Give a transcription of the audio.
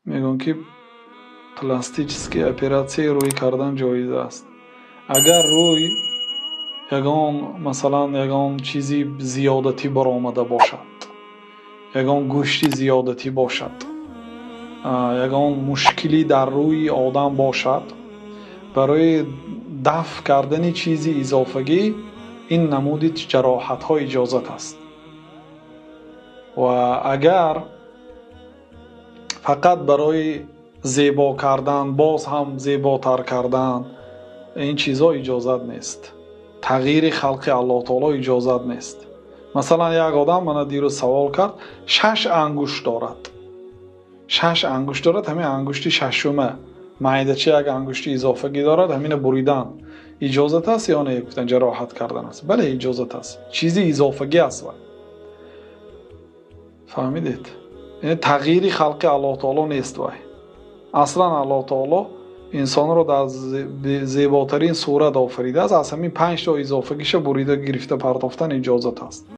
Мегӯям, ки пластический оператсияи рӯй кардан ҷоиз аст, агар рӯй ягон, масалан, ягон чизи зиёдатӣ баромада бошад, ягон гӯшти зиёдатӣ бошад, ягон мушкилӣ дар рӯи одам бошад, барои дафъ кардани чизи изофагӣ ин намуди ҷароҳатҳо иҷозат аст. Ва агар фақат барои зебо кардан, боз ҳам зеботар кардан, ин чизҳо иҷозат нест. Тағйири халқи Аллоҳ таоло иҷозат нест. Масалан, як одам мана дирӯз савол кард, шаш ангушт дорад, шаш ангушт дорад, ҳамин ангушти шашума майдача як ангушти изофагӣ дорад, ҳамина буридан иҷозат аст ё не? Гуфтан, ҷароҳат кардан аст. Бале, иҷозат аст, чизи изофагӣ аст. Ва фаҳмидед, яъне тағйири халқи Аллоҳ таоло нест. Вай аслан Аллоҳ таоло инсонро дар зеботарин сурат офаридааст. Аз ҳамин панҷто изофагиша бурида гирифта партофтан иҷозат аст.